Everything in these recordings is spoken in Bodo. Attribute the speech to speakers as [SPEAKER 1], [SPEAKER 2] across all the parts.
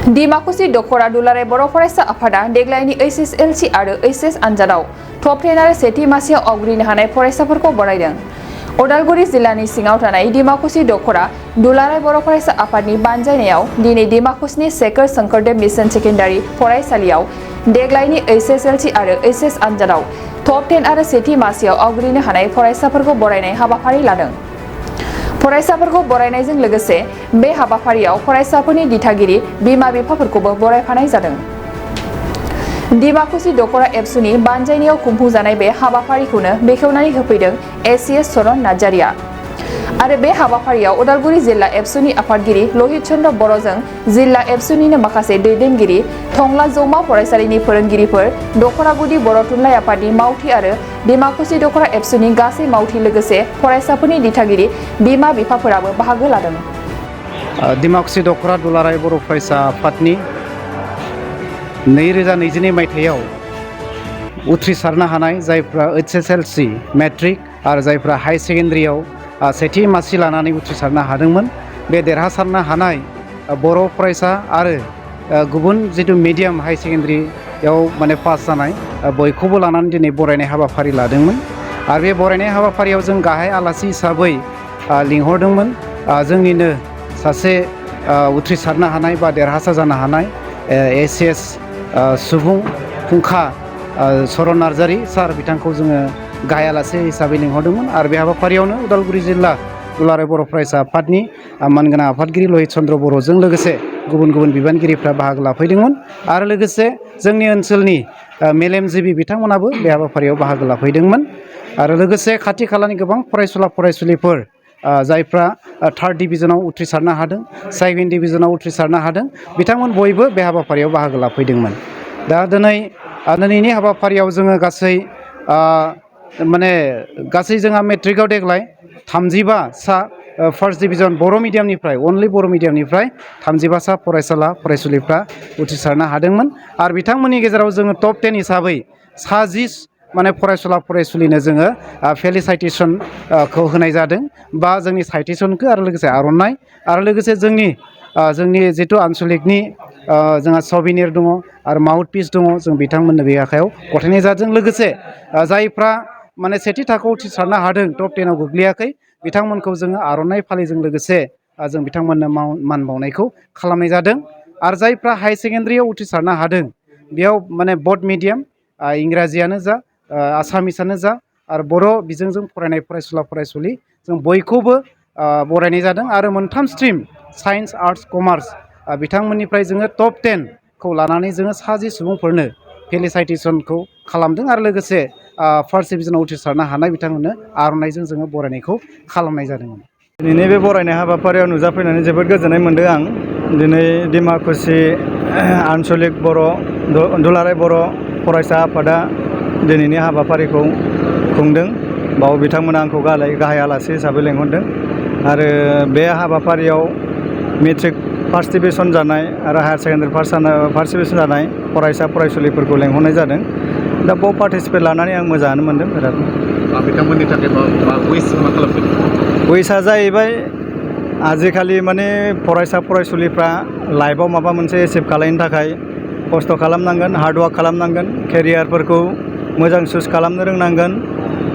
[SPEAKER 1] डिमाकुसि दख'र दुलाराय बर' फरायसा आफादा देग्लायनि HSLC आरो HS आनजादाव टप 10 आरो सेथि मासियाव आवग्रिनो हानाय फरायसाफोरखौ बरायदों। उदालगुरि जिल्लानि सिङाव थानाय डिमाकुसि दख'र दुलाराय बर' फरायसा आफादनि बानजायनायाव दिनै डिमाकुसिनि सेकर शंकरदेव मिशन सेकेन्डारि फरायसालियाव देग्लायनि HSLC आरो HS आनजादाव टप 10 आरो सेथि मासियाव आवग्रिनो हानाय फरायसाफोरखौ बरायनाय हाबाफारि लादों। फरायसाफोरखौ बरायनायजों लोगोसे बे हाबाफारियाव फरायसाफोरनि दिथागिरि बिमा-बिफाफोरखौबो बरायफानाय जादों। डिमाकुसि दख'र एबसुनि बानजायनायाव खुंफुंजानाय बे हाबाफारिखौनो बेखेवनानै होफैदों एसीएस सरन नार्जारिया। आरो बे हाबाफारियाव उदालगुरि जिल्ला एबसुनि आफादगिरि लहित चन्द्र बर'जों जिल्ला एबसुनिनो माखासे दैदेनगिरि, टंला जौमा फरायसालिनि फोरोंगिरिफोर, दख'रागुदि बर' थुनलाइ आफादनि मावथि आरो डिमाकुसि दख'र एबसुनि गासै मावथि लोगोसे फरायसाफोरनि दिथागिरि बिमा-बिफाफोराबो बाहागो लादों।
[SPEAKER 2] डिमाकुसि दख'र दुलाराय बर' फरायसा आफादनि 2022 मायथाइयाव उथ्रिसारनो हानाय जायफ्रा HSLC मेट्रिक आरो जायफ्रा हाई सेकेन्डारियाव सेथि मासि लानानै उथ्रिसारनो हादोंमोन, बे देरहासारनो हानाय बर' फरायसा आरो गुबुन जिथु मिडियाम हाई सेकेन्डारियाव माने पास जानाय बयखौबो लानानै दिनै बरायनाय हाबाफारि लादोंमोन। आरो बे बरायनाय हाबाफारियाव जों गाहाय आलासि हिसाबै लिंहरदोंमोन जोंनिनो सासे उथ्रिसारनो हानाय बा देरहासार जानो हानाय एसीएस सुबुं फुंखा सरन नार्जारि सार, बिथांखौ जोङो गाहाय आलासि हिसाबै लिंहरदोंमोन। आरो बे हाबाफारियावनो उदालगुरि जिल्ला दुलाराय बर' फरायसा आफादनि मानगोनां आफादगिरि लहित चन्द्र बर'जों लोगोसे गुबुन गुबुन बिबानगिरिफ्रा बाहागो लाफैदोंमोन। आरो लोगोसे जोंनि ओनसोलनि मेलेमजिबि बिथांमोनाबो बे हाबाफारियाव बाहागो लाफैदोंमोन। आरो लोगोसे खाथि खालानि गोबां फरायसुला फरायसुलिफोर जायफ्रा थार्ड डिभिजनाव उथ्रिसारनो हादों, सेकेन्ड डिभिजनाव उथ्रिसारनो हादों, बिथांमोन बयबो बे हाबाफारियाव बाहागो लाफैदोंमोन। दा दिनैनि हाबाफारियाव जोङो गासै जोंहा मेट्रिकआव देग्लाय 35 सा फार्स्ट डिभिजन बर' मिडियामनिफ्राय अनलि बर' मिडियामनिफ्राय 35 सा फरायसुला फरायसुलिफ्रा उथ्रिसारनो हादोंमोन। आरो बिथांमोननि गेजेराव जोङो टप 10 हिसाबै 20 फरायसुला फरायसुलिनो जोङो फेलिसाइटेसनखौ होनाय जादों, बा जोंनि साइटेसनखौ आरो लोगोसे आर'नाइ आरो लोगोसे जोंनि जिथु आनसलिकनि जोंहा सभिनिर दङ आरो माउथ पिस दङ, जों बिथांमोननो बे आखायाव गथायनाय जादों। लोगोसे जायफ्रा सेथि थाखोआव उथ्रिसारनो हादों, टप 10 आव गोग्लैयाखै, बिथांमोनखौ जोङो आर'नाइ फालिजों लोगोसे जों बिथांमोननो मान बावनायखौ खालामनाय जादों। आरो जायफ्रा हाई सेकेन्डारियाव उथ्रिसारनो हादों, बेयाव बड मिडियाम इंराजियानो जा आसामिसानो जा आरो बर' बिजोंजों फरायनाय फरायसुला फरायसुलि जों बयखौबो बरायनाय जादों। आरो मोनथाम स्ट्रिम साइन्स, आर्ट्स, कमार्स बिथांमोननिफ्राय जोङो टप 10 खौ लानानै जोङो 20 सुबुंफोरनो फेलिसाइटेसनखौ खालामदों। आरो लोगोसे फार्स्ट डिभिजनाव उथ्रिसारनो हानाय बिथांमोननो आर'नाइजों जोङो बरायनायखौ खालामनाय जादोंमोन।
[SPEAKER 3] दिनैनि बे बरायनाय हाबाफारियाव नुजाफैनानै जोबोद गोजोननाय मोन्दों आं। दिनै डिमाकुसि आनसलिक दुलाराय बर' फरायसा आफादा दिनैनि हाबाफारिखौ खुंदों। बाव बिथांमोना आंखौ गाहाय आलासि हिसाबै लेंहरदों। आरो बे हाबाफारियाव मेट्रिक फार्स्ट डिभिजन जानाय आरो हायार सेकेन्डारि फार्स्ट डिभिजन जानाय फरायसा फरायसुलिफोरखौ लेंहरनाय जादों। दा बाव पार्टिसिपेट लानानै आं मोजाङानो मोन्दों बिराद।
[SPEAKER 4] बिथांमोननि थाखाय मा खालामदों?
[SPEAKER 3] उइसआ जाहैबाय आजिखालि फरायसा फरायसुलिफ्रा लाइफआव माबा मोनसे एचिभ खालामनो थाखाय खस्थ' खालामनांगोन, हार्डवार्क खालामनांगोन, केरियारफोरखौ मोजां चुज खालामनो रोंनांगोन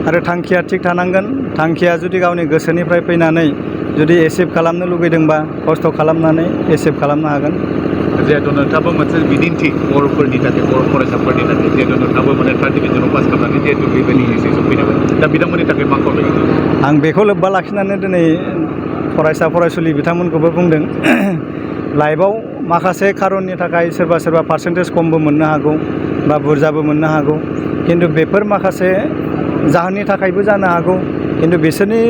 [SPEAKER 3] आरो थांखिया थिग थानांगोन। थांखिया जुदि गावनि गोसोनिफ्राय फैनानै जुदि एचिभ खालामनो लुगैदोंबा खस्थ' खालामनानै एचिभ खालामनो हागोन।
[SPEAKER 4] जिहेतु नोंथाङाबो मोनसे बिदिन्थि बर'फोरनि थाखाय, बर' फरायसाफोरनि थाखाय, जिहेतु नोंथाङाबो थार्ड डिभिजनाव पास खालामनानै जिहेतु बेबायदि एसेसन फैनांगोन, दा बिथांमोननि थाखाय मा खावलायगोन?
[SPEAKER 3] आं बेखौ लोब्बा लाखिनानै दिनै फरायसा फरायसुलि बिथांमोनखौबो बुंदों, लाइफआव माखासे खारननि थाखाय सोरबा पार्सेन्टेज खमबो मोननो हागौ बा बुरजाबो मोननो हागौ, खिन्थु बेफोर माखासे जाहोननि थाखायबो जानो हागौ। खिन्थु बिसोरनि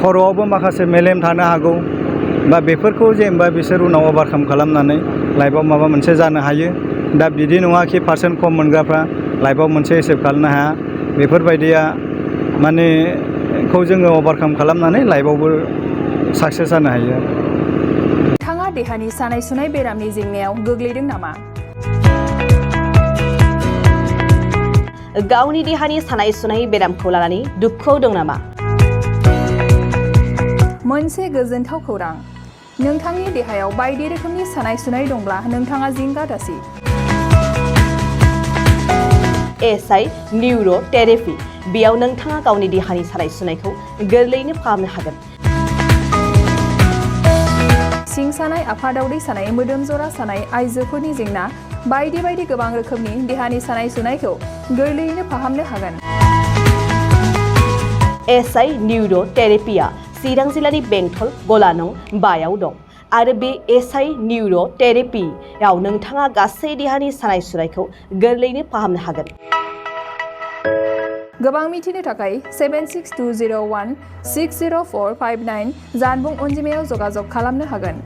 [SPEAKER 3] खर'आवबो माखासे मेलेम थानो हागौ, बा बेफोरखौ जेनेबा बिसोर उनाव अभारकाम खालामनानै लाइफआव माबा मोनसे जानो हायो। दा बिदि नङा कि पार्सेन्ट खम मोनग्राफ्रा लाइफआव मोनसे एचिभ खालामनो हाया। बेफोरबायदिया खौ जोङो अभारकाम खालामनानै लाइफआवबो साक्सेस जानो हायो।
[SPEAKER 1] नोंथाङा देहानि सानाय सुनाय बेरामनि जेंनायाव गोग्लैदों नामा?
[SPEAKER 5] गावनि देहानि सानाय सुनाय बेरामखौ लानानै दुखुआव दं नामा?
[SPEAKER 1] मोनसे गोजोनथाव खौरां, नोंथांनि देहायाव बायदि रोखोमनि सानाय सुनाय दंब्ला नोंथाङा जिंगा दासि।
[SPEAKER 5] एसआइ निउर' थेरेपि बेयाव नोंथाङा गावनि देहानि सानाय सुनायखौ गोरलैयैनो फाहामनो हागोन।
[SPEAKER 1] सिं सानाय, आफादावदै सानाय, मोदोम जरा सानाय, आइजोफोरनि जेंना बायदि बायदि गोबां रोखोमनि देहानि सानाय सुनायखौ गोरलैयैनो फाहामनो हागोन।
[SPEAKER 5] एसआइ निउर' थेरेपिया चिरां जिल्लानि बेंटल गलानं 5आव दं आरो बे एसआइ निउर' थेरेपियाव नोंथाङा गासै देहानि सानाय सुनायखौ गोरलैयैनो फाहामनो हागोन।
[SPEAKER 1] गोबां मिथिनो थाखाय 7620160459 जानबुं अनजिमायाव जगाजग खालामनो हागोन।